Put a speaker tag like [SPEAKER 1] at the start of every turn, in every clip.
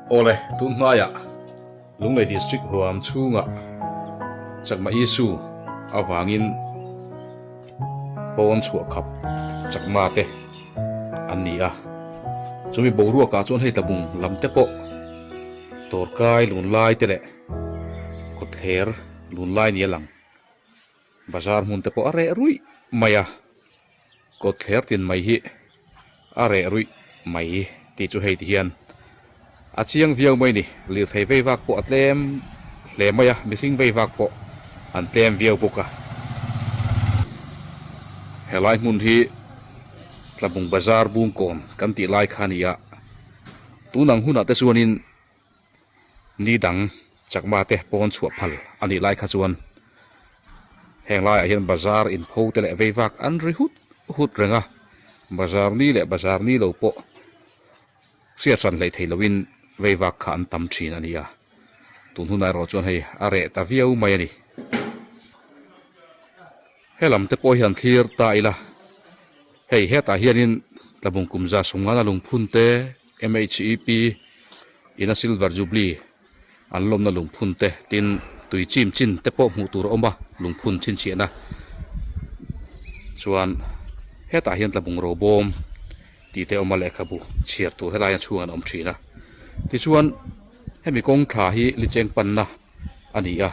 [SPEAKER 1] Awle, tun hmaiah Lunglei District huam chhungah Chakma issue avangin pawn chhuah khap Chakma te an ni a. Chumi boruakah chuan hei tlabung lam te pawh dawrkai lunlai te leh kawtthler lunlai ni a lang. Bazar hmun te pawh a reh ruih mai a, kawtthler tin mai hi a reh ruih mai tih chu hei ti hian a chiang viau mai a ni. Lirthei vei vak pawh a tlem hle mai a, mihring vei vak pawh an tlem viau bawk a. Helai hmun hi Tlabung Bazar Bungkawn kan tih lai kha a ni a, tunang hunah te chuanin Ni dang Chakma te pawn chhuah phal a nih lai kha chuan heng laiah hian bazar inpho te leh vei vak an ri hut hut reng a, bazar ni leh bazar ni lo pawh hriat hran hleih thei loin vei vak kha an tam thin a ni a, tun hunah erawh chuan hei a reh ta viau mai a ni. Helam te pawh hi han thlir ta ila, hei hetah hianin Tlabung Kumza Sumngana lungphun te, MHEP ina Silver Jubilee an lawmna lungphun te tin tui chim chin te pawh hmuh tur a awm a, lungphun chhinchhiahna chuan hetah hian tlabung ro bawm tih te a awm a, lehkhabu chhiar tur helai a chhungah an awm thin a. Tichuan hemi kawng thla hi licheng panna a ni a,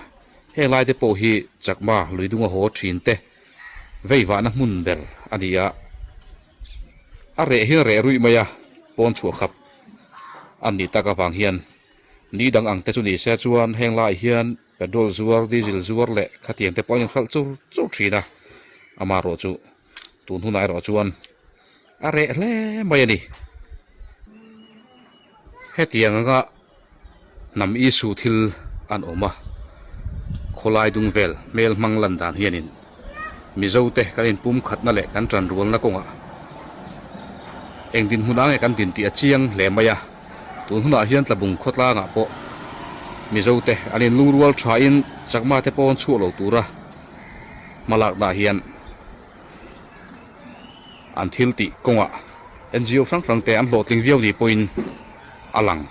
[SPEAKER 1] heng lai te pawh hi Chakma luidunga haw thin te veivahna hmun ber a ni a. A reh hi a reh ruih mai a, pawn chhuah khap an nih tak avang hian ni dang ang te chu ni se chuan heng laiah hian petrol zuar, diesel zuar leh khatiang te pawh an inhralh chur chur thin a, amaherawh chu tun hunah erawh chuan a reh hle mai a ni. Hetiang anga hnam issue thil an awm a, khawlai dung vel hmel hmang lan dan hianin Mizo te kan inpum khatna leh kan tanrualna kawngah eng dinhmun ah nge kan din tih a chiang hle mai a, tun hunah hian Tlabung khawtlangah pawh Mizo te an inlungrual thain Chakma te pawn chhuah lo tura hmalakna hian An thil tih kawngah NGO hrang hrang te an hlawhtling viau ni pawhin a lang.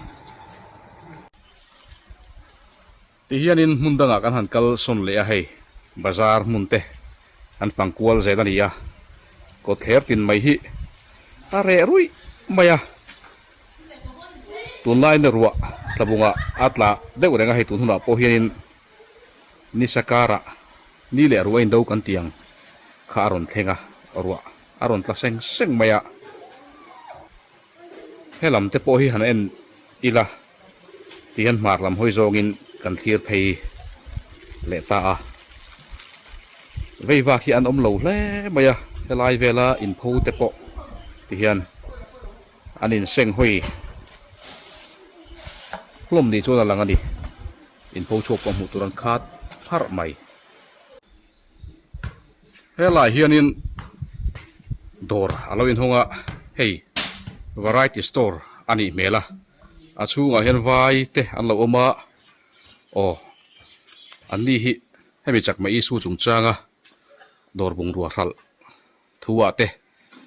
[SPEAKER 1] Ti hianin hmun dangah kan han kal sawn leh a hei bazar hmun te an fang kual zel a ni a, kawtthler tin mai hi a reh ruih mai a, tunlaina ruah tlabungah a tla deuh reng a hei tun hunah pawh hianin Nisa karah ni leh ruah indo kan ti ang kha a rawn thleng a, ruah a rawn tla seng seng mai a. He lam te pawh hi han en ila ti hian hmar lam hawi zawngin kan thlir phei leh ta a. Vei vak hi an awm lo hle mai a, helai vela inpho te pawh ti hian an inseng hawi hlawm ni chuan a lang a ni. Inpho chhuak pawh hmuh tur an khat pharh mai. Helai hianin dawr a lo inhawng a, hei variety store a nih hmel a, a chhungah hian vai te an lo awm a, aw an ni hi hemi chakma issue chungchanga dawr bungrua hralh thu ah te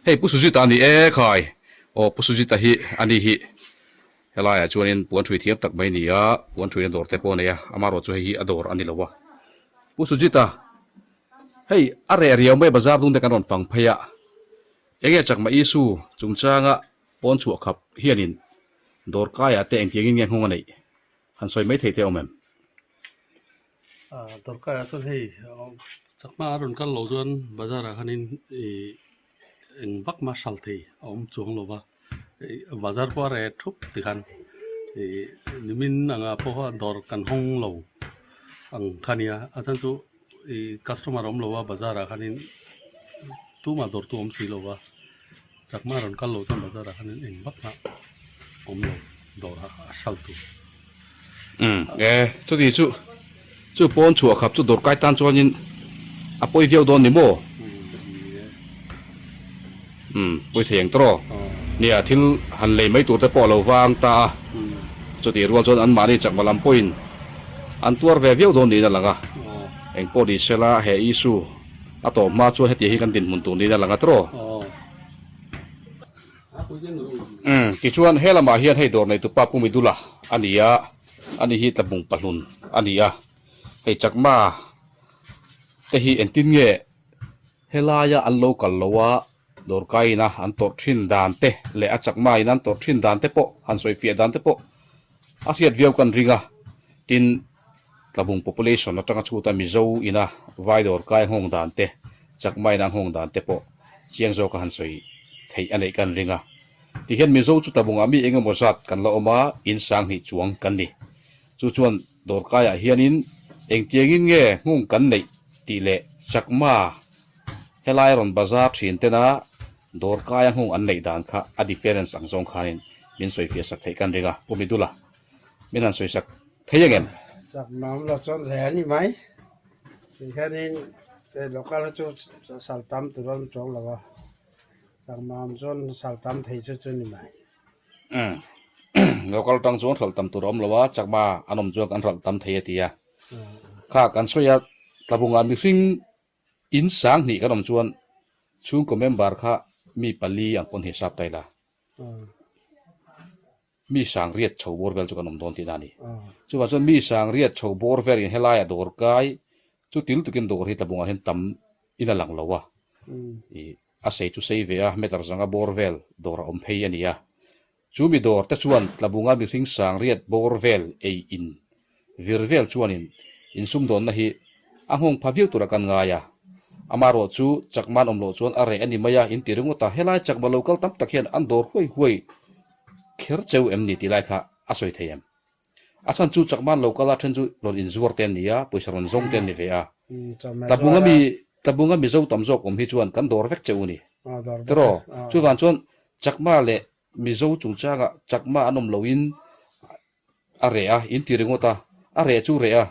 [SPEAKER 1] hei Pu Sujit-a a ni e khai, aw Pu Sujit-a hi a ni hi. Helaiah chuanin puan ṭhui thiam tak mai a ni a, puan ṭhuina dawr te pawh a nei a, amaherawh chu hei hi a dawr a ni lo a. Pu Sujita, hei a reh riau mai bazar dung te kan rawn fang phei a, enge chakma issue chungchanga pawn chhuah khap hianin dawr kaiah te engtiangin nge nghawng a neih han sawi mai thei te awm em?
[SPEAKER 2] Dawr kaiah chuan hei chakma a rawn kal loh chuan bazarah khanin ih eng vak mah hral thei a awm chuang lo va. Bazar pawh a reh thup tikhan ih nimin anga pawh kha dawr kan hawng lo ang kha nia a chhan chu ih customer a awm lo a bazar ah khanin tumah dawr tu a awm si lo va chakma rawn kal loh chuan bazar ah khanin eng vak mah awm lo dawr a hral tur.
[SPEAKER 1] Umm e chuti chu chu pawn chhuah khap chu dawr kai tan chuanin a pawi viau dawn ni maw? Umm pawi thei ang tawh nia thil han lei mai tur te pawh a lo vang ta a chutih rual chuan anmahni chakma lam pawhin an tuar ve viau dawn niin a lang a eng pawh ni sela he issue a tawp hma chuan hetiang hi kan dinhmun tur niin a lang a tawh. Umm tichuan he lamah hian hei dawr neitupa Pu Midula a ni a, ani hi tlabung pahlun a ni a, hei chakma te hi engtin nge helaia an lo kal lo a, dawrkaina an tawrh thin dan te leh a chakma in an tawrh thin dan te pawh han sawi fiah dan te pawh a hriat viau kan ring a, tin tlabung population atanga chhuta Mizo ina vai dawrkai nghawng dan te chakma ina nghawng dan te pawh chiang zawka han sawi theih a neih kan ring a, tihian Mizo chu tlabungah mi eng emaw zat kan la awm a, in sanghnih chuang kan ni. Chu chuan dawrkaiah hianin engtiangin nge nghawng kan neih tih leh chakma Helai rawn bazar thin tena dawrkaia nghawng an neih dan kha a difference ang zawng khanin min sawifiah sak theih kan ring a, Pu Midula, min han sawisak thei ang em?
[SPEAKER 3] Sak mam lo chuan ve a ni mai. Ti hianin local chu sal tam tur an chuang lo a, sak mam chuan sal tam thei chu chu ni mai.
[SPEAKER 1] Umm local tang chuan hralh tam tur a awm lo a, chakma an awm chuan kan hralh tam thei a ti a. Kha kan sawi a, tlabungah mihring In sang hnih kan awm chuan chhungkaw member kha mi pali ang pawn hisap ta ila. Mi sang riat chho bawr vel chu kan awm dawn tihna a ni. Chuvang chuan mi sang riat chho bawr velin helaiah dawr kai chu til tukin dawr hi tlabungah hian tam in a lang lo a. Ih a sei chu sei ve a, meter zanga bawr vel dawr a awm phei a ni a. Chu mi dawr te chuan tlabunga mihring sang riat bawr vel ei in vir vel chuanin insumdawnna hi a nghawng pha viau tura kan ngai a. Amaherawh chu chakman awm loh chuan a reh a ni mai a, in ti ringawt a, helai chakma lo kal tam tak hian an dawr huai huai kher cheu em ni tih lai kha a sawi thei em? A chhan chu chakman lo kal a then chu rawn inzuar te an ni a, pawisa rawn zawng te an ni ve a. Tlabunga mi Tlabunga Mizo tam zawk awm hi chuan kan dawr vek cheu a ni. Tiraw? Chuvang chuan Chakma leh Mizo chungchangah Chakma an awm loin a reh a, in ti ringawt a, a reh chu reh a,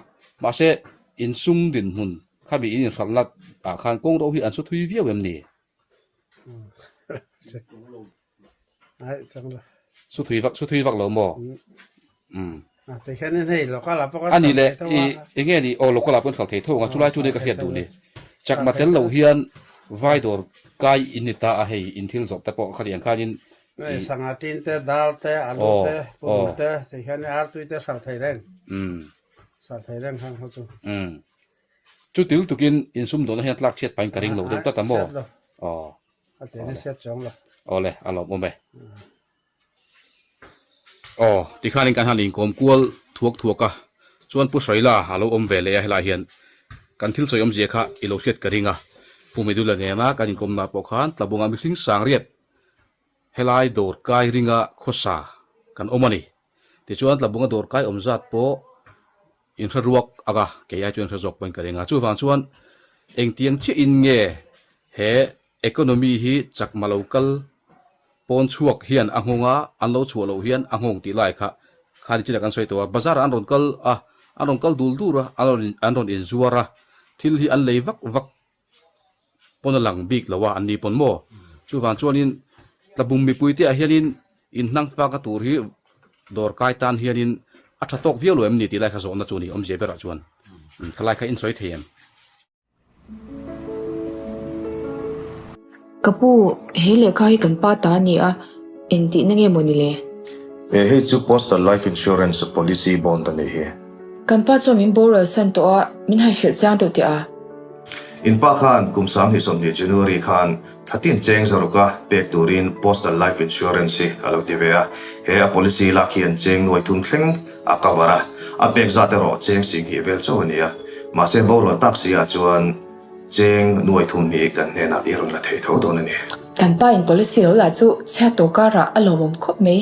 [SPEAKER 1] mahse insum dinhmun khami in inhralhna ah khan kawng ro hi an su thui viau em ni? Su thui vak su thui vak lo maw? Umm. A nih leh i enge ni aw local ah pawh in hralh thei tho ang a chulai chu ni ka hriat duh ni. Chakma tel lo hian vai dawr kai in ni ta a hei in thil zawrh te pawh khatiang khanin
[SPEAKER 3] i Sangha tin te dal te alu te purun te tikhian artui te hralh thei reng. Hralh thei reng khang kha chu.
[SPEAKER 1] Umm. Chu til tukin insumdawnna hian tlak chhiat pahin ka ring lo deuh tlat a maw? Aw.
[SPEAKER 3] A te ni set chuang lo.
[SPEAKER 1] Awle, a lawm awm e. Aw, tikhanin kan han inkawm kual thuak thuak a, chuan Pu Hraila a lo awm ve leh a helai hian kan thil sawi awmzia kha i lo hriat ka ring a. Pu Medula nena kan inkawmna pawh khan Tlabunga mihring sangriat helai dawr kai ringa khawsa kan awm a ni. Tichuan Tlabunga dawr kai awm zat pawh Inhre ruak ang a, kei ai chuan inhre zawk pawhin ka ring a. Chuvang chuan engtiang chiahin nge he economy hi chakma lo kal pawn chhuak hian a nghawng a, an lo chhuah loh hian a nghawng tih lai kha khan chinah kan sawi tawh a. Bazar ah an rawn kal a, an rawn kal dul dur a, an rawn an rawn inzuar a, thil hi an lei vak vak pawn a lang bik lo a an ni pawn maw? Chuvang chuanin tlabung mipui te ah hianin inhnang fak a tur hi dawr kai tan hianin a tha tawk viau lo em ni tih lai kha zawhna chu a ni awmzia berah chuan khalai kha in sawi thei em?
[SPEAKER 4] Ka pu, he lehkha hi kan pa ta a ni a, engtihna nge maw ni le?
[SPEAKER 5] He hei chu Postal Life Insurance Policy Bond a nih hi.
[SPEAKER 4] Kan pa chuan min boral san tawh a, min han hrilh chiang deuh teh a.
[SPEAKER 5] In pa khan kum 2020 January khan thlatin cheng zaruka pek turin Postal Life Insurance hi a lo ti ve a, he a policy lak hian cheng nuai thum thleng a cover a, a pek zat erawh cheng singhnih vel chauh a ni a, mahse borual tak si ah chuan cheng nuai thum hi kan hnenah i rawn la thei tho dawn a ni.
[SPEAKER 4] Kan pa in policy lo lah chu chhiat tawh karah a lawmawm khawp mai.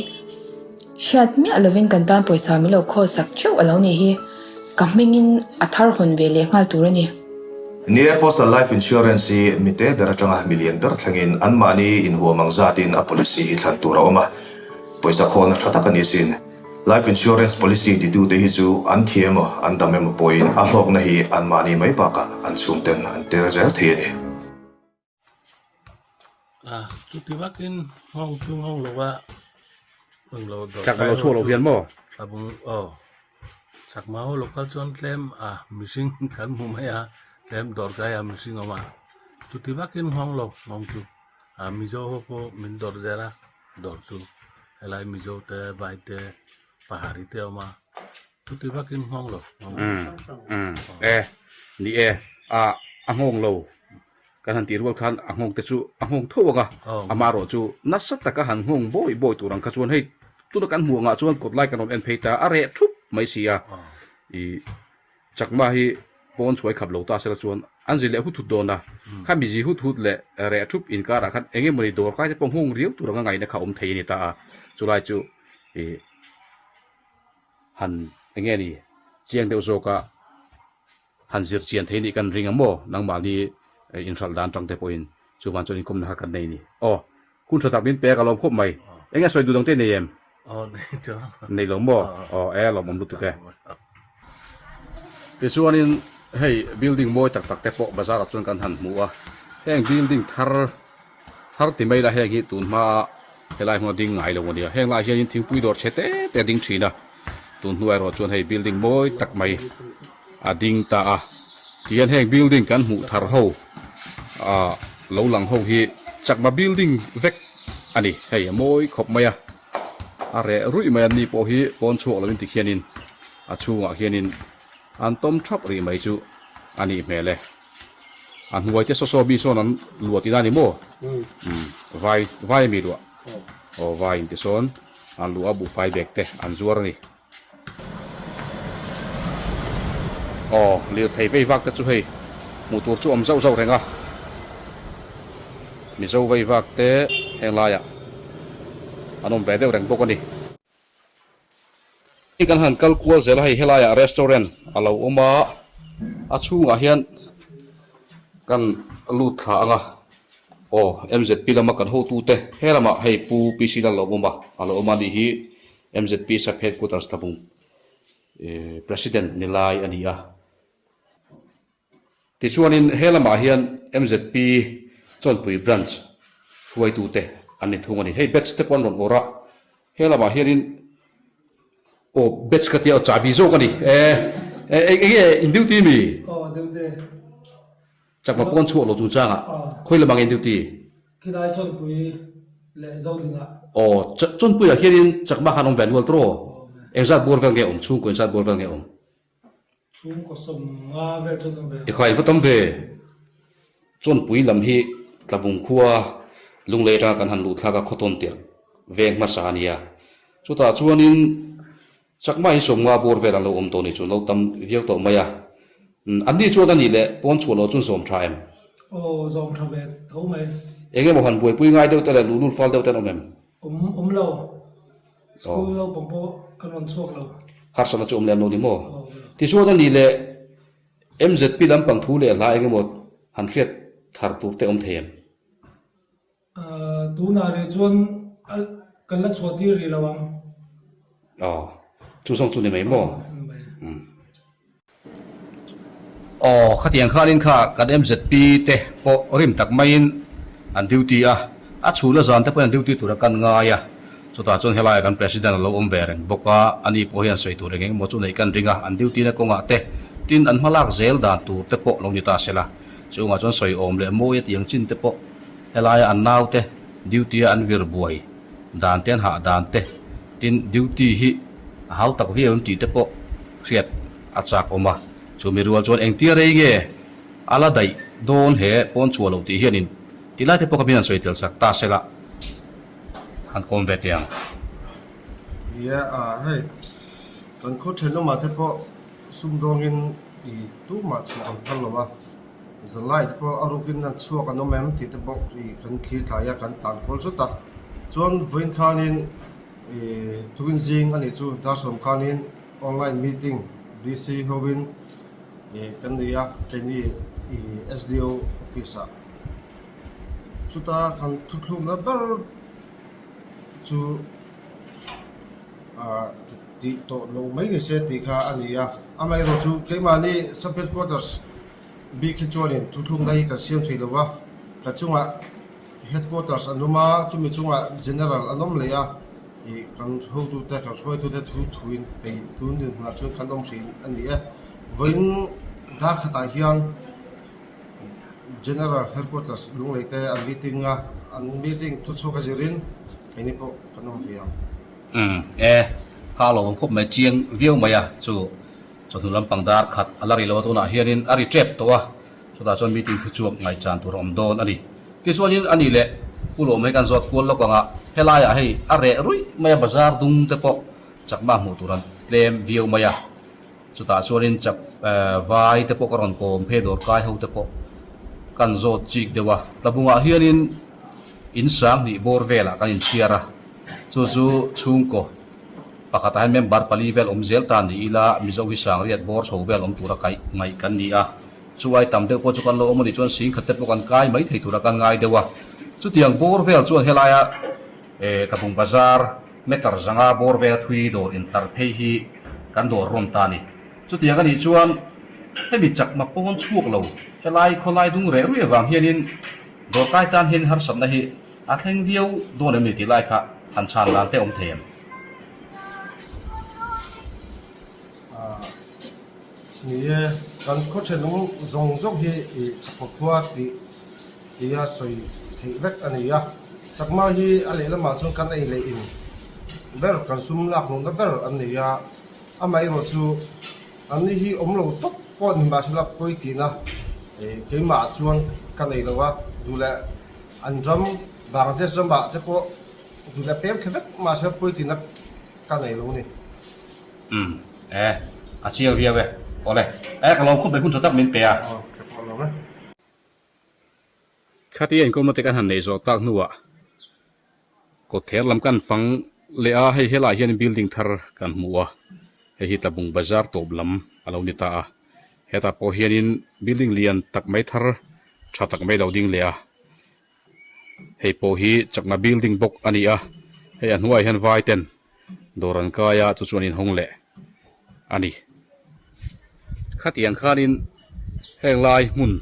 [SPEAKER 4] Hriat miah lovin kan tan pawisa min lo khawl sak theuh a lo nih hi. Ka hmingin a thar hawn ve leh nghal tur a ni.
[SPEAKER 5] Ni e, Postal Life Insurance hi mite ber atanga milian ber thlengin anmahni inhuam ang zatin a policy hi thlan tur a awm a, pawisa khawlna tha tak a ni sin. Life Insurance policy titute hi chu an thi emaw an dam emaw pawhin a hlawkna hi anmahni mai bakah an chhungten an tel zel thei a ni.
[SPEAKER 2] Chuti vakin nghawng chu nghawng lo a eng lo dawr
[SPEAKER 1] Chak lo chhuak lo hian maw?
[SPEAKER 2] Tlabung aw chakma ho local chuan tlem a mihring kan hmu mai a tlem dawr kai a mihring awm a chuti vakin nghawng lo nghawng chu a Mizo ho pawh min dawr zel a. Dawr chu helai Mizo te Vai te Pahari te a awm a chuti vakin nghawng lo
[SPEAKER 1] Umm e ni e a a nghawng lo kan han tih rual khan a nghawng te chu a nghawng tho ang a amaherawh chu nasa taka han nghawng bawi bawi tur ang kha chuan hei tuna kan hmuh angah chuan kawt lai kan rawn en phei ta a reh thup mai si a ih Chakma hi pawn chhuai khap lo ta sela chuan an zi leh hut hut dawn a, khami zi hut hut leh reh thup inkarah khan eng emawni dawr kai te pawh nghawng riau tur anga ngaihna kha awm thei a ni ta a, chulai chu ih han eng nge ni chiang deuh zawka han zir chian thei nih kan ring a maw nangmahni inhralh dan tang te pawhin chuvan chuan inkawmna kha kan nei a ni. Aw Hun tha tak min pek a lawm khawp mai. Enge sawi duh dang te nei em?
[SPEAKER 2] Aw nei chu.
[SPEAKER 1] Nei lo maw? Aw e lawmawm lutuk e. Tichuanin hei building mawi tak tak te pawh bazar ah chuan kan han hmu a. Heng building thar thar ti mai la heng hi tun hma helai hmun a ding ngai lo a nia. Heng lai hianin thingpui dawr chhe te te a ding thin a. Tun hnuai erawh chuan hei building mawi tak mai a ding ta a. Tihian heng building kan hmuh thar ho ah lo lang ho hi chakma building vek a ni. Hei a mawi khawp mai a, a reh ruih mai a ni pawh hi pawn chhuak lovin tikhianin a chhungah hianin an tawm thap rih mai chu a nih hmel e. A hnuai te saw saw mi sawn an luah tihna a ni maw? Umm vai vai ami luah aw vai in tisawn an luah a buhfai bag te an zuar a ni. Aw lirthei vei vak te chu hei hmuh tur chu awm zauh zauh reng a, Mizo vei vak te heng laiah an awm ve deuh reng bawk a ni. Hei kan han kal kual zel a hei helaiah restaurant a lo awm a, a chhungah hian kan lut thla ang a, aw M_Z_P lama kan hotute he lamah hei Pu P_C Lalawmawma a lo awm a nih hi. Mzp Sub Headquarters Tlabung President ni lai a ni a. Tichuanin he lamah hian mzp Chawnpui Branch hruaitute an ni thung a ni. Hei batch te pawh an rawn awrh a, he lamah hianin aw batch ka tia aw chahbi zawk a ni e, eng nge in duty mi?
[SPEAKER 6] Aw duty.
[SPEAKER 1] Chakma pawn chhuak lo chungchangah khawi lamah nge in duty?
[SPEAKER 6] Khilai Chawnpui leh Zodingah.
[SPEAKER 1] Aw, Chawnpuiah hianin Chakma khan awm ve nual tawh aw? Engzat bawr vel nge awm? Chhungkaw engzat bawr vel nge awm?
[SPEAKER 6] Chhungkaw 50 vel chuan awm ve.
[SPEAKER 1] Ekhai va tam ve. Chawnpui lam hi Tlabung khua Lunglei atanga kan han luh thlak a khawtawn tirh veng hmasa a nia. Chutah chuanin Chakma hi 50 bawr vel an lo awm tawh ni chu an lo tam viau tawh mai a. An ni chuan a nih leh pawn chhuah loh chuan zawm tha em?
[SPEAKER 6] Aw, zawm tha ve tho mai.
[SPEAKER 1] Eng emaw han buaipui ngai deuh te leh luhlul fal deuh te an awm em?
[SPEAKER 6] Awm, awm lo. School naupang pawh an rawn chhuak lo.
[SPEAKER 1] Harsatna chu awm lem lo ni maw? Tichuan a nih leh MZP lampang thu leh hla eng emaw han hriat thar tur te awm thei em?
[SPEAKER 6] Tunah rih chuan kan la chhuah tir rih lo ang.
[SPEAKER 1] Aw, chu zawng chu ni mai maw? Aw, khatiang khanin kha kan MZP te pawh rim tak maiin an duty a, a chhuna zan te pawhin an duty tura kan ngai a, chutah chuan helaiah kan President a lo awm ve reng bawk a, ani pawh hian sawi tur eng eng emaw chu neih kan ring a, an duty na kawngah te tin an hmalak zel dan tur te pawh lo ni ta sela, chungah chuan sawi awm leh mawi a tiang chin te pawh. Helaia an naute duty a an vir buai dan te an hah dan te tin duty hi a hau tak viau em tih te pawh hriat a chak awm a, chumi rual chuan engtia rei nge a la daih dawn he pawn chhuah loh tih hianin ti lai te pawh kha min han sawi tel sak ta sela han kawm ve teh ang.
[SPEAKER 7] Nia a hei kan khaw thenawmah te pawh sumdawngin ih tumah chhuah an phal lo a. Zanlai te pawh a rukin an chhuak an awm em tih te pawh ih kan thlir tlai a kan tan kual zut a chuan vawiin khanin ih tukin zing a nih chu dar sawm khanin online meeting D_C hovin ih kan nei a keini ih S_D_O office ah chuta kan thuthlukna ber chu ah tih tawh loh mai ni se tih kha a ni a amaherawhchu keimahni sub headquarters. Bik hi chuanin thuthlukna hi kan siam thei lo va, ka chungah headquarters an awm a, chumi chungah general an awm leh a, ih kan hotute kan hruaitute thu thuin hei tun dinhmunah chuan kan awm thin a ni e. Vawiin dar khatah hian general headquarters Lunglei te an meeting a, an meeting thuchhuak a zirin. Keini pawh kan awm ve ang.
[SPEAKER 1] Umm e, kha a lo awm khawp mai chiang viau mai a, chu chawhnu lampang dar khat a la ri lo a, tunah hianin a ri tep tawh a, chutah chuan meeting thu chuak ngaihchan tur a awm dawn a ni. Tichuanin a ni leh Pu Lawm hei kan zawt kual lawk ang a, helaiah hei a reh ruih mai a, bazar dung te pawh chakma hmuh tur an tlem viau mai a, Chutah chuanin chak vai te pawh ka rawn kawm phei dawr kai ho te pawh kan zawt chik deuh a, tlabungah hianin in sang hnih bawr velah kan inchhiar a, chu chu chhungkaw pakhatah hian member pali vel awm zel ta ni ila Mizo hi sangriat bawr chho vel awm tura kaih ngaih kan ni a, chu ai tam deuh pawh chu kan lo awm a nih chuan singkhat te pawh kan kai mai thei tura kan ngai deuh a, chutiang bawr vel chuan helaia tlabung bazar Meter zanga bawr vela thui dawr intlar phei hi kan dawr rawn ta a ni. Chutiang a nih chuan hemi chakma pawn chhuak lo helai khawlai dung reh ruih avang hianin dawrkai tan hian harsatna hi a thleng viau dawn em ni tih lai kha han chhan dan te awm thei em?
[SPEAKER 7] Ni e, kan khaw thenawm zawng zawng hi i chakma khua tih tia sawi theih vek a ni a. Chakma hi a lehlamah chuan kan ei leh in ber, kan sum lak hnawhna ber an ni a. Amaherawh chu anni hi awm lo tawp pawh ni mahsela pawi tihna keimah chuan ka nei lo a, duh leh an ram Bangladesh ramah te pawh duh leh pem thla vek mahsela pawi tihna ka nei lo a ni.
[SPEAKER 1] Umm e, a chiang viau e. Awle, e ka lawm khawp mai hun tha tak min pe a.
[SPEAKER 7] Aw, ka pawh lawm e.
[SPEAKER 1] Khatia inkawmna te kan han neih zawh tak hnuah kawther lam kan fang leh a, hei helaiah hian building thar kan hmu a, hei hi Tlabung bazar tawp lam a lo ni ta a, hetah pawh hianin building lian tak mai thar tha tak mai a lo ding leh a, hei pawh hi chakma building bawk a ni a, hei a hnuaiah hian vai ten dawr an kai a chu chuan inhawng leh a ni. Khatiang khanin heng lai hmun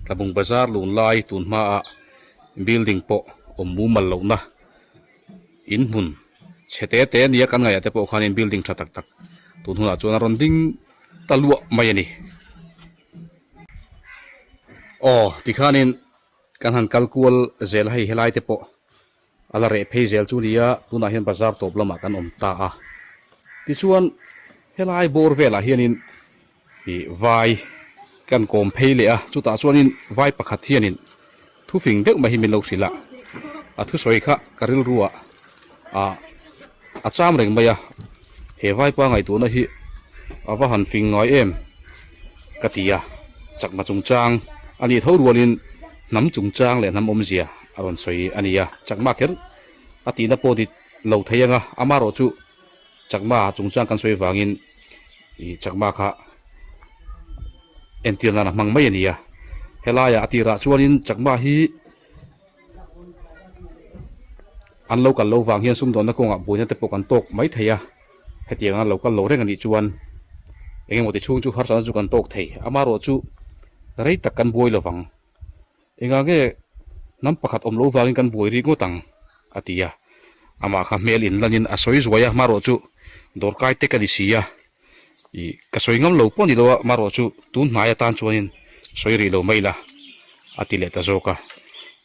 [SPEAKER 1] Tlabung bazar lun lai tun hmaah building pawh awm mumal lohna in hmun chhe te te nia kan ngaihah te pawh khanin building tha tak tak tun hunah chuan a rawn ding ta luah mai a ni. Aw tikhanin kan han kal kual zel a hei helai te pawh. A la reh phei zel chu nia, tunah hian bazar tawp lamah kan awm ta a. Tichuan, helai bawr velah hianin ih vai kan kawm phei leh a, chutah chuanin vai pakhat hianin thufing deuh mai hi min lo hrilh a, a thusawi kha ka rilruah ah a cham reng mai a, he vaipa ngaihtuahna hi a va han fing ngai em ka ti a, chakma chungchang a nih tho rualin hnam chungchang leh hnam awmzia a rawn sawi a ni a, chakma kher a tihna pawh ni lo thei ang a, amaherawh chu chakma chungchang kan sawi vangin ih chakma kha entir nan a hmang mai a ni a, helaiah a tirah chuanin chakma hi. An lo kal lo vang hian sumdawnna kawngah buaina te pawh kan tawk mai thei a, hetiang an lo kal lo reng a nih chuan eng emaw ti chhung chu harsatna chu kan tawk thei. Amaherawh chu rei tak kan buai lo vang. Engah nge hnam pakhat awm lo vangin kan buai rik ngawt ang? a ti a. Amah kha hmel inlanin a sawi zuai a, amaherawh chu dawrkai te ka ni si a, Ih ka sawi ngam lo pawh ni lo a, marawh chu tun hnai atan chuanin sawi rih lo mai la a ti leh ta zawk a,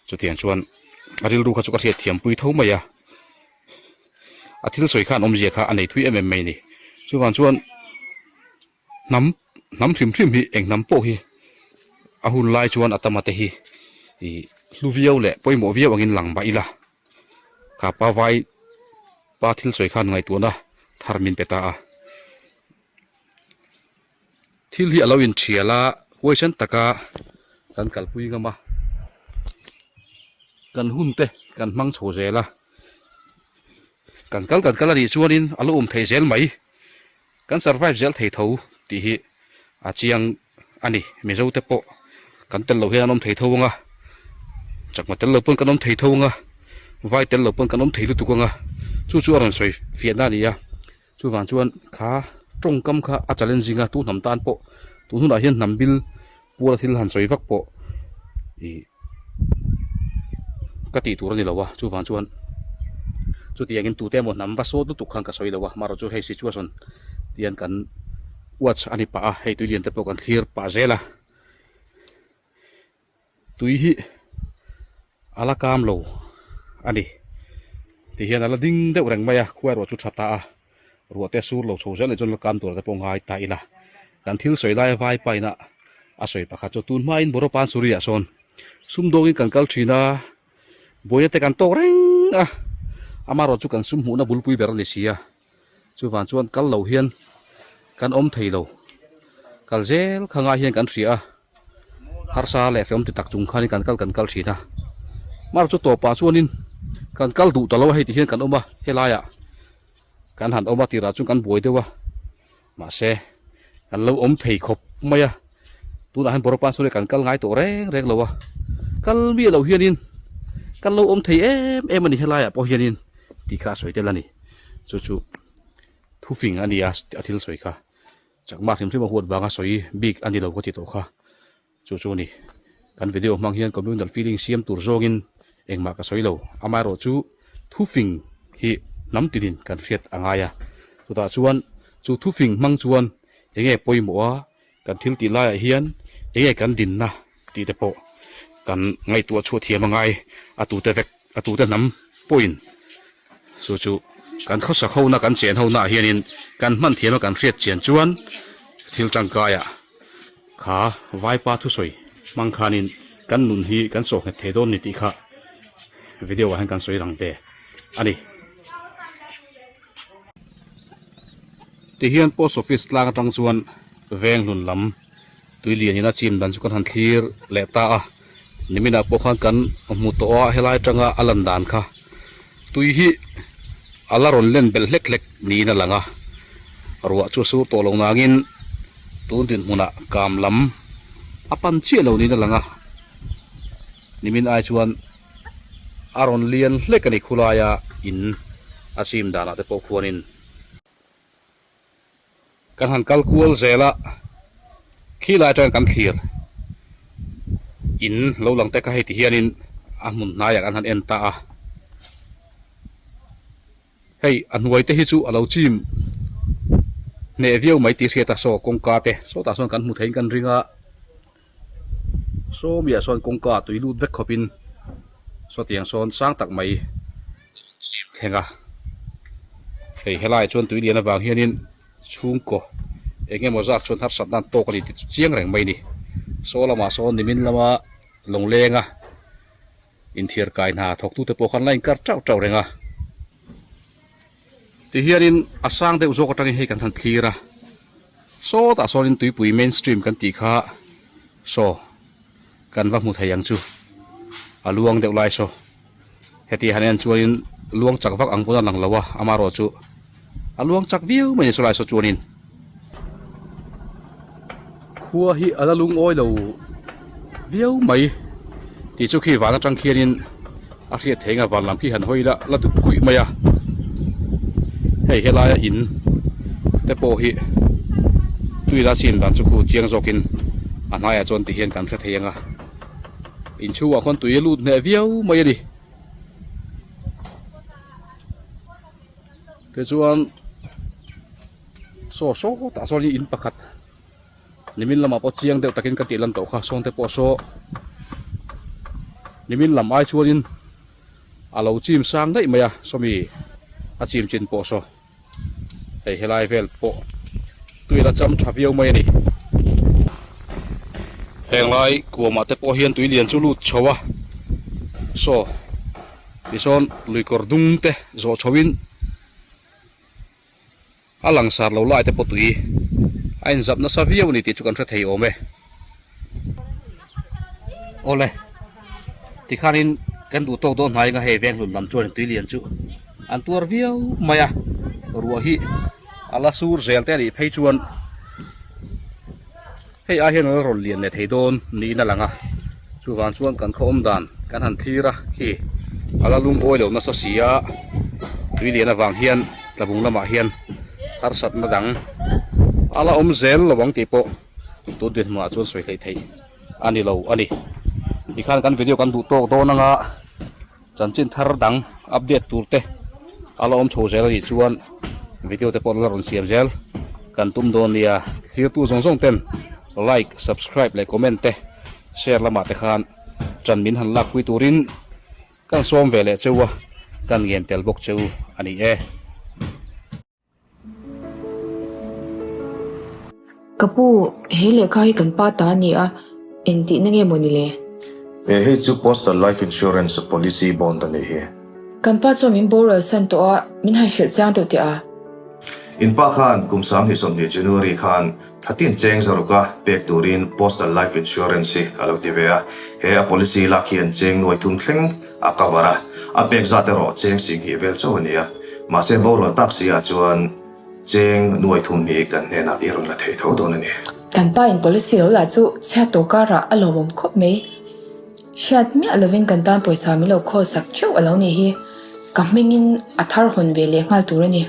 [SPEAKER 1] chutiang chuan a rilru kha chu ka hriat thiam pui tho mai a, a thil sawi khan awmzia kha a nei thui em em mai a ni. Chuvang chuan hnam hnam hrim hrim hi eng hnam pawh hi a hun lai chuan a tama te hi ih hlu viau leh pawimawh viau angin lang mah ila. Kha pa vai pa thil sawi khan ngaihtuahna thar min pe ta a. Thil hi a lo inthial a, huaisen taka kan kalpui ngam a, kan hun te kan hmang chho zel a, kan kal kan kal a nih chuanin a lo awm thei zel mai. Kan survive zel thei tho tih hi a chiang a ni. Mizo te pawh kan tel loh hian an awm thei tho ang a, chakma tel lo pawn kan awm thei tho ang a, vai tel lo pawn kan awm thei lutuk ang a, chu chu a rawn sawi fiahna a ni a. Chuvang chuan kha tawngkam kha a challenging a, tu hnam tan pawh tun hunah hian hnam bil puala thil han sawi vak pawh ih ka tih tur a ni lo a, chuvang chuan chutiangin tute emaw hnam va sawt lutuk khan ka sawi lo a, amaherawh chu hei situation tian kan watch a ni pah a, hei tui lian te pawh kan thlir pah zel a, tui hi a la kam lo a ni. Ti hian a la ding deuh reng mai a, khua erawh chu tha ta a, ruah te sur lo chho zel nih chuan la kam tur te pawh ngai ta ila. Kan thil sawi laia vai paina a sawi pakhat chu tun hmain Boropan Suri ah sawn sumdawngin kan kal thin a, buaina te kan tawk reng a, amaherawh chu kan sum hmuhna bulpui ber a ni si a, chuvang chuan kal lo hian kan awm thei lo, kal zel kha ngai hian kan hria a. Harsa leh hreawm ti tak chung khanin kan kal kan kal thin a, mar chu tawpah chuanin kan kal duh ta lo a hei ti hian kan awm a, helaiah kan han awm a tirah chuan kan buai deuh a, mahse kan lo awm thei khawp mai a, tunah hian Boropan sawn kan kal ngai tawh reng reng lo a, kal miah loh hianin kan lo awm thei em em a ni helaiah pawh hianin tih kha a sawi tel a ni, chu chu thufing a ni a a thil sawi kha. Chakma hrim hrim a huat vanga sawi bik a ni lo ka ti tawh kha. Chu chu a ni. Kan video hmang hian communal feeling siam tur zawngin engmah ka sawi lo. Amaherawh chu thufing hi hnam tinin kan hriat a ngai a. Chutah chuan chu thufing hmang chuan enge pawimawh a, kan thil tih laiah hian enge kan dinna tih te pawh kan ngaihtuah chhuah thiam a ngai a tute vek a tute hnam pawhin Chu chu kan khawsak hona kan chen hona ah hianin kan hman thiam a kan hriat chian chuan thil tangkaiah kha vaipa thusawi hmang khanin kan nun hi kan sawh nghet thei dawn ni tih kha video ah hian kan sawi lang ve a ni. Tihian post office tlang atang chuan veng hlun lam tui lianin a chim dan chu kan han thlir leh ta a. Niminah pawh khan kan hmu tawh a, helai atanga a lan dan kha tui hi a la rawn len belh hlek hlek niin a lang a, ruah chu a sur tawh lo nangin tun dinhmunah kam lam a pan chiah lo niin a lang a, nimin ai chuan a rawn lian hlek a ni khulaia in a chim danah te pawh khuanin. Kan han kal kual zel a, khi lai atangin kan thlir in lo lang te kha hei ti hianin a hmun hnaiah kan han en ta a, hei a hnuai te hi chu a lo chim hneh viau mai tih hriat a, saw kawngka te sawtah sawn kan hmu theiin kan ring a. Sawmiah sawn kawngka tui lut vek khawpin sawtiang sawn sang tak mai chim thleng a, hei helaiah chuan tui lian avang hianin chhungkaw eng emaw zat chuan harsat nan tawk a ni tih chu chiang reng mai a ni. Saw lamah sawn nimin lama lawnglenga inthiar kai hna thawktute pawh khan la inkar tauh tauh reng a. Tihianin a sang deuh zawk atangin hei kan han thlir a, sawtah sawnin tuipui main stream kan tih kha saw kan va hmu thei ang chu, a luang deuh lai saw heti han en chuanin luang chak vak ang pawn a lang lo a, amaherawh chu a luang chak viau mai a ni sawlai saw chuanin. Khua hi a la lungawi lo viau mai tih chu khi van atang khianin a hriat theih anga van lam khi han hawi la la dup kuih mai a hei helaia in te pawh hi tui la chin dan chu khu chiang zawkin a hnaiah chuan ti hian kan hre thei anga inchhungah khawn tui a lut hneh viau mai a ni tichuan. Saw saw tah sawn in pakhat nimin lamah pawh chiang deuh takin ka tih lan tawh kha sawn te pawh saw nimin lam ai chuanin a lo chim sang daih mai a sawmi a chim chin pawh saw hei helai vel pawh tui la cham tha viau mai a ni. Heng lai kuamah te pawh hian tui lian chu lut chho a saw tisawn luikawr dung te zawh chho in. A langsar lo lai te pawh tui a inzap nasa viau a ni tih chu kan hre thei awm e. Awle, tikhanin kan duh tawk dawn hnai anga hei veng hlun lam chuan tui lian chu an tuar viau mai a, ruah hi a la sur zel te a nih phei chuan Hei ai hian a la rawn lian leh thei dawn niin a lang a, chuvang chuan kan khaw awm dan kan han thlir a khi a la lungawi lo nasa si a, tui lian avang hian tlabung lamah hian harsatna dang a la awm zel lo ang tih pawh tun dinhmunah chuan sawi hleih theih a ni lo a ni. Tikhan kan video kan duh tawk dawn anga. Chanchin thar dang update tur te a la awm chho zel a nih chuan video te pawh la rawn siam zel kan tum dawn nia. Thirtu zawng zawng ten like, subscribe leh comment te share lamah te khan ṭan min han lakpui turin kan sawm ve leh cheu a. kan ngen tel bawk che u a ni e.
[SPEAKER 4] Ka pu, he lehkha hi kan pa ta a ni a, engtihna nge maw ni le?
[SPEAKER 5] He hei chu Postal Life Insurance Policy Bond a nih hi.
[SPEAKER 4] Kan pa chuan min boral san tawh a, min han hrilh chiang deuh teh a.
[SPEAKER 5] In pa khan kum 2020 January khan Thlatin cheng zaruka pek turin Postal Life Insurance hi a lo ti ve a, he a policy lak hian cheng nuai thum thleng a cover a, a pek zat erawh cheng singhnih vel chauh a ni a, mahse borual tak si ah chuan cheng nuai thum hi kan hnenah i rawn la thei tho dawn a ni.
[SPEAKER 4] Kan pa in policy lo lah chu chhiat tawh karah a lawmawm khawp mai. Hriat miah lovin kan tan pawisa min lo khawl sak theuh a lo nih hi. Ka hmingin a thar hawn ve leh nghal tur a ni.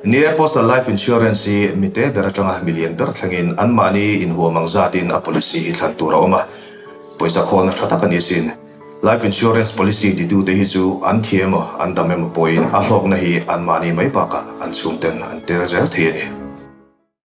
[SPEAKER 5] Ni e, Postal Life Insurance hi mite ber atanga milian ber thlengin anmahni inhuam ang zatin a policy hi thlan tur a awm a, pawisa khawlna tha tak a ni sin. Life Insurance policy titute hi chu an thi emaw an dam emaw pawhin a hlawkna hi anmahni mai bakah an chhungten an tel zel thei a ni.